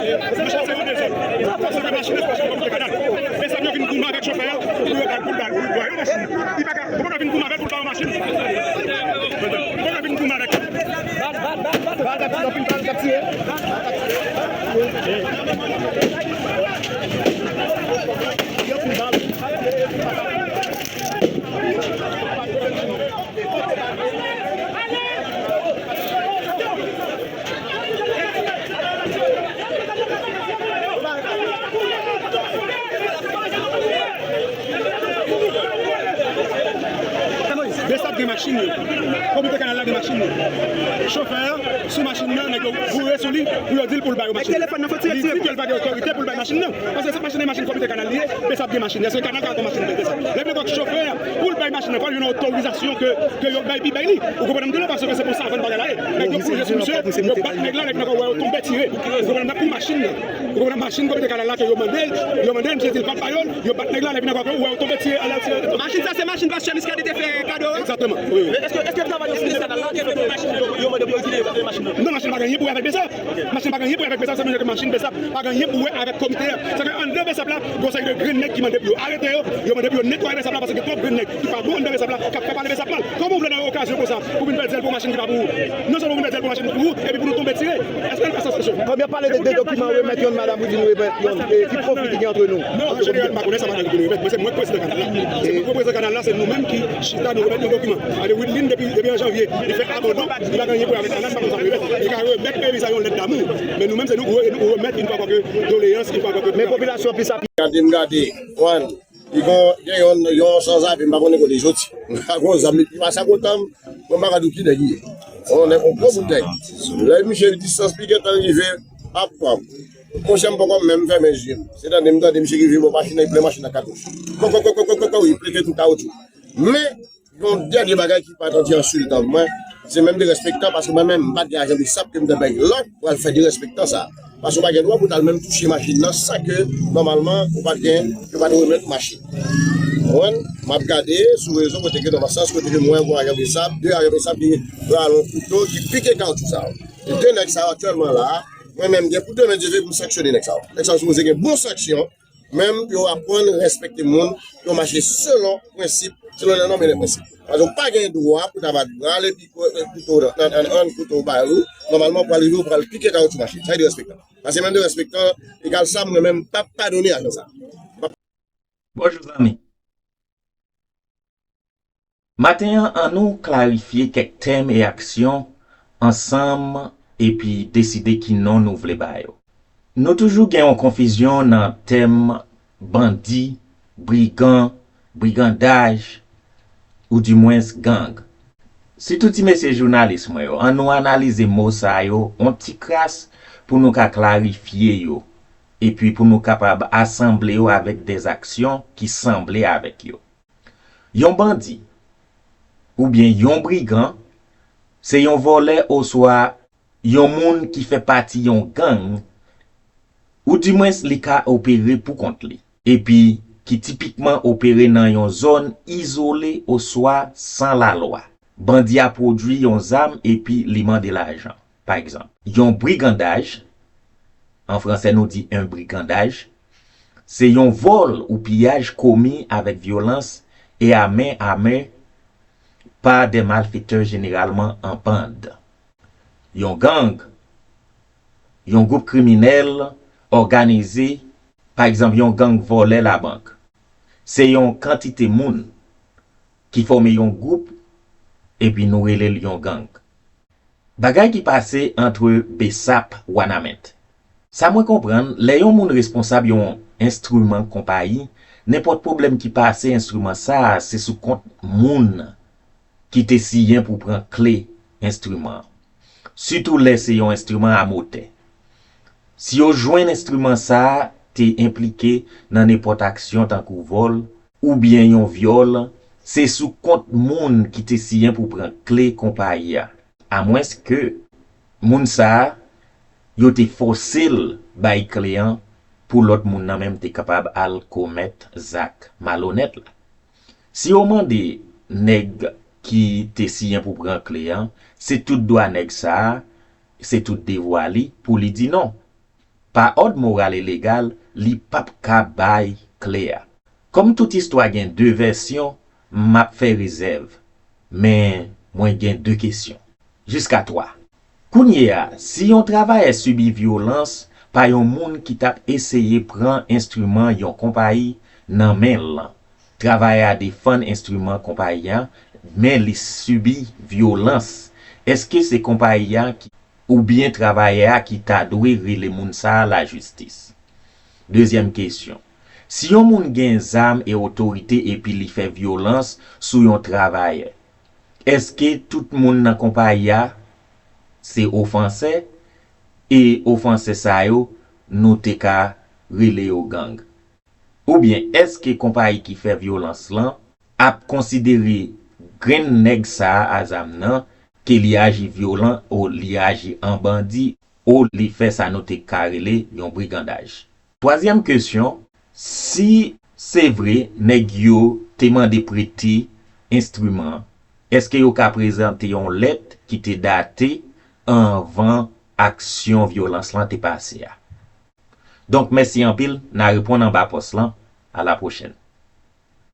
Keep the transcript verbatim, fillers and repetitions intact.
Mwen chase yon dezòd. Paske machin nan pa janm konpte kanal. Mesye yo vin goumen avèk chofè a pou yo ba pou l ba pou l ba yo machin. Li pa ka, ou pa ka vin goumen avèk pou l ba yo machin. Ou pa ka vin goumen avèk. Bal, bal, bal, bal, bal, bal, anpil bal k ap tire. Anpil bal. Besap gen machin yo. Komite kanal la gen machin yo. Chofè a, sou machin nan, nèg yo boure sou li pou yo di l pou l ba yo machin. Li di ke l pa gen otorite pou l bay machin nan. Paske se machin nan, machin komite kanal li ye, Besap gen machin. Èske kanal ka ba w machin Besap? Lè vin nan chofè a, pou l bay machin nan, fò l jwenn otorizasyon ke, ke yo bay pi bay li. Ou konprann m di w la, paske se pou sa vann bagay la ye. Nèg yo bouje sou misye, yo bat nèg la, nèg nan wè yo tonbe tire. Ou konprann m, nan pou machin nan. Ou konprann machin komite kanal la ke yo mande l, yo mande l, misye di l p ap ba yo l, yo bat nèg la, lè vin ankò ke ou wè yo tonbe tire, anlè tire. Machin sa se machin pastè Muscadin te fè kado a? Egzakteman, wi, wi. Èske, èske travay yo fini kanal la, ke yo mete machin yo, yo mande pou yo retire machin nan? Non, machin pa gen anyen pou wè avèk Besap. Machin pa gen anyen pou wè avèk Besap, sa vle di ke machin Besap pa gen anyen pou wè avèk komite a. Sa ke anndan Besap la, gen yon seri de grenn nèg ki mande pou yo arete yo, yo mande pou yo netwaye Besap la, paske gen twòp grenn nèg ki pa bon anndan Besap la, k ap fè pale Besap mal. Kòman w vle nan yon okazyon konsa, pou vin pèdi zèl pou machin ki pa pou ou? Non sèlman pou vin pèdi zèl pou machin ki pou ou, epi pou nou tonbe tire. Èske l pa sans kesyon? Kòm y ap pale de, de dokiman remèt yonn, madanm, ou di nou remèt yonn. E ki pwofi ki gen antre nou? Non, an jeneral, m pa konnen sa madanm ki pou nou remèt. Mwen, se mwen k prezidan kanal la. Se mwen k prezidan kanal la, se nou menm ki chita, nou remèt yon dokiman. Ale Widlin depi, depi an janvye, li fè abandon, li pa gen anyen pou wè avèk kanal, li pa konn sa pou remèt. Li ka remèt peyi sa yon lèt damou. Men nou menm, se nou pou, nou pou remèt yon fwa ankò ke doleyans, yon fwa ankò ke... Men popilasyon plis ap... Gade m gade, Juan, li gon, gen yon, yon sanzave, m pa konnen kote li soti. M pa gon zam, li pi pase ak otan m, mwen m pa ka di w ki nèg li ye. On nèg, on gwo bout nèg. Lè misye distans li gentan rive, ap pran m. Monchè, m poko menm fèmen je m. Se tande m tande misye rive bò machin nan, li plen machin nan katouch. Kò, kò, kò, wi, pete tout kawotchou. Men, yon dènye bagay ki pa t anti ensiltan pou mwen, se menm derespektan, paske mwen menm, m pa t gen ajan Besap ke m te bay lòd pou al fè derespektan sa. Paske w pa gen dwa pou w t al menm touche machin nan san ke, nòmalman, ou pa t gen, yo pa t remèt ou machin. Ou konprann? M ap gade sou rezo kote ke, nan sans kote ke m wè yon ajan Besap, de ajan Besap ki pral yon kouto, ki pike kawotchou sa yo. E de nèg sa yo aktyèlman la, mwen menm gen pou demen Dye vle pou m sanksyone nèg sa yo. Nèg sa yo sipoze gen bon sanksyon, men yo aprann respekte moun, yo mache selon prensip, selon les normes et les principes. Paske ou pa gen dwa pou ta va pral epi kouto nan, nan, nan, kouto ba ou, nòmalman pou al rive ou pral pike kawotchou machin. Sa e derespektan. Paske menm derespektan, egal sa, mwen menm, m p ap padone ajan sa. Bonjou, zanmi. Maten an, annou klarifye kèk tèm e aksyon ansanm epi deside ki non nou vle ba yo. Nou toujou gen yon konfizyon nan tèm bandi, brigan, brigandaj, oudimwens gang. Sitou ti mesye jounalis mwen yo, annou analize mo sa yo yon ti kras pou nou ka klarifye yo, epi pou nou kapab asanble yo avèk dèzaksyon ki sanble avèk yo. Yon bandi, oubyen yon brigan, se yon vòlè oswa yon moun ki fè pati yon gang, oudimwens li ka opere pou kont li, epi ki tipikman opere nan yon zòn izole oswa san lalwa. Bandi a pwodui yon zam epi li mande lajan. Pa egzanp, yon brigandaj, an fransè nou di un brigandage, se yon vòl ou piyaj komi avèk vyolans e a men a men pa de malfetè, jeneralman an bann. Yon gang, yon gwoup kriminèl òganize, pa egzanp, yon gang vòlè labank, se yon kantite moun ki fòme yon gwoup, epi nou rele l yon gang. Bagay ki pase ant Besap Wanament. Sa mwen konprann, lè yon moun responsab yon enstriman konpayi, nenpòt pwoblèm ki pase enstriman sa a, se sou kont moun ki te siyen pou pran kle enstriman an. Sitou lè se yon enstriman a motè. Si yo jwenn enstriman sa a te enplike nan nenpòt aksyon tankou vòl oubyen yon vyòl, se sou kont moun ki te siyen pou pran kle konpayi a. Amwenske moun sa a yo te fòse l bay kle an pou lòt moun nan menm te kapab al komèt zak malonèt la. Si yo mande nèg ki te siyen pou pran kle an, se tout dwa nèg sa a, se tout devwa li pou li di non. Pa òd moral e legal, li p ap ka bay kle a. Kòm tout istwa gen de vèsyon, m ap fè rezèv, men mwen gen de kesyon. Jiska twa. Kounye a, si yon travayè sibi vyolans pa yon moun ki t ap eseye pran enstriman yon konpayi nan men l lan, travayè a defann enstriman konpayi a, men li sibi vyolans, èske se konpayi a ki, oubyen travayè a ki ta dwe rele moun sa a lajistis? Dezyèm kesyon. Si yon moun gen zam e otorite epi li fè vyolans sou yon travayè, èske tout moun nan konpayi a se ofansè? E ofansè sa yo, nou te ka rele yo gang? Oubyen èske konpayi ki fè vyolans lan ap konsidere grenn nèg sa a a zam nan ke li aji vyolan o li aji an bandi o li fè sa nou te ka rele yon brigandaj? Twazyèm kesyon, si se vre nèg yo te mande prete enstriman, èske yo ka prezante yon lèt ki te date anvan aksyon vyolans lan te pase a? Donk, mèsi anpil, n a reponn anba pòs lan. A la pwochèn.